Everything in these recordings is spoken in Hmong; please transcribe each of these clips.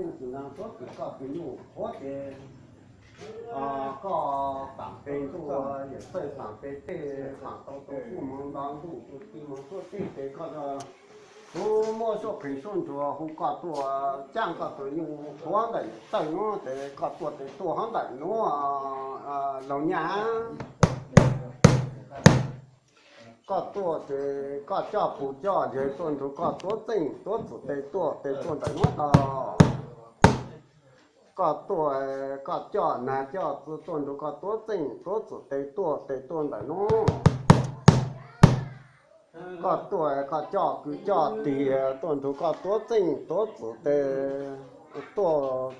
Tsis nag tuab kws koj tus nyuj qhuav ces koj paam pes ntuj, yawm txawj paam pes tej, paam tau tus kuj moog nto ntuj, tus tij moog suab teb tes koj, kuv muab suab qeeg suab ntsuag hu koj tuaj caaj koj tus nyuj qhuav ntawm yawm txawj nuav tes koj tuaj tes tuaj hov ntawm nuav laug nyaj. Koj tuaj ces koj coj pug coj yawg tuaj nrug koj tuav txeej tuav txim tes tuaj tes tuaj ntawm nuav tau. Koj tuaj, koj coj nag coj txiv tuaj nrug koj tuav txeej tuav txim tes tuaj tes tuaj ntawm nuav. Koj tuaj, koj coj kwv coj tij tuaj nrug koj tuav txeej tuav txim tes tuaj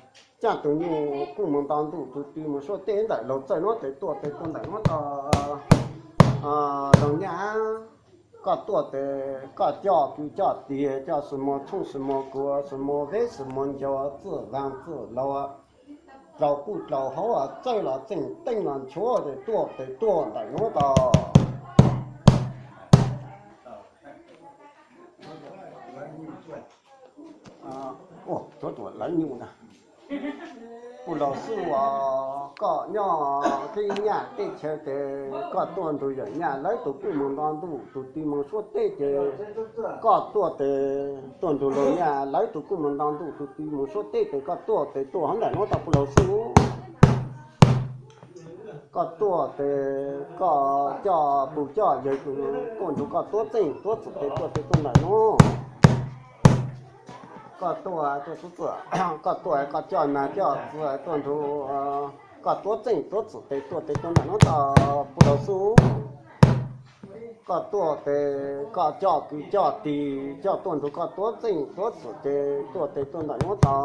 caaj tus nyuj kuj moog nto ntuj, tus tij moog suab teb ntawm laug txawj nuav tes tuaj tes tuaj ntawm nuav tau. Laug nyaj, koj tuaj tes koj coj kwv coj tij, coj xwm muag tshooj xwm muag kuv, xwm muag veb xwm muag ncaus, txwj vaag txwj laug, dlau quj dlau hauv, txawj los txeej teej los nchuav tes tuaj tes tuaj ntawm nuav tau. Lawv nyuj na, puj laug xwb os, koj nyob teb nyaj teb chaw tes koj tuaj nrug yawm nyaj lawv tus kuj moog nto ntuj, tus tij moog suab teb ces koj tuaj tes tuaj nrug laug nyaj lawv tus kuj moog nto ntuj, tus tij moog suab teb tes koj tuaj tes tuaj hov ntawm nuav tau puj laug xwb. Koj tuaj tes koj coj pug coj yawg tuaj nrug koj tuav txeej tuav txim tes tuaj tes tuaj ntawm nuav. Koj tuaj, koj tuaj koj coj nag coj txiv tuaj nrug koj tuav txeej tuav txim tes tuaj tes tuaj ntawm nuav tau puj laug xwb. Koj tuaj tes koj coj kwv coj tij coj tuaj nrug koj tuav txeej tuav txim tes tuaj tes tuaj ntawm nuav tau.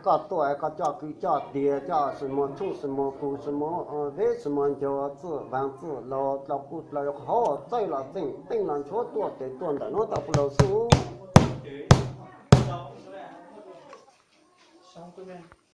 Koj tuaj koj coj kwv coj tij coj xwm muag tshooj xwm muag kuv, xwm muag veb xwm muag ncaus, txwj vaag txwj laug, dlau quj dlau hauv, txawj los txeej teej los nchuav tuaj tes tuaj ntawm nuav tau puj laug xwb.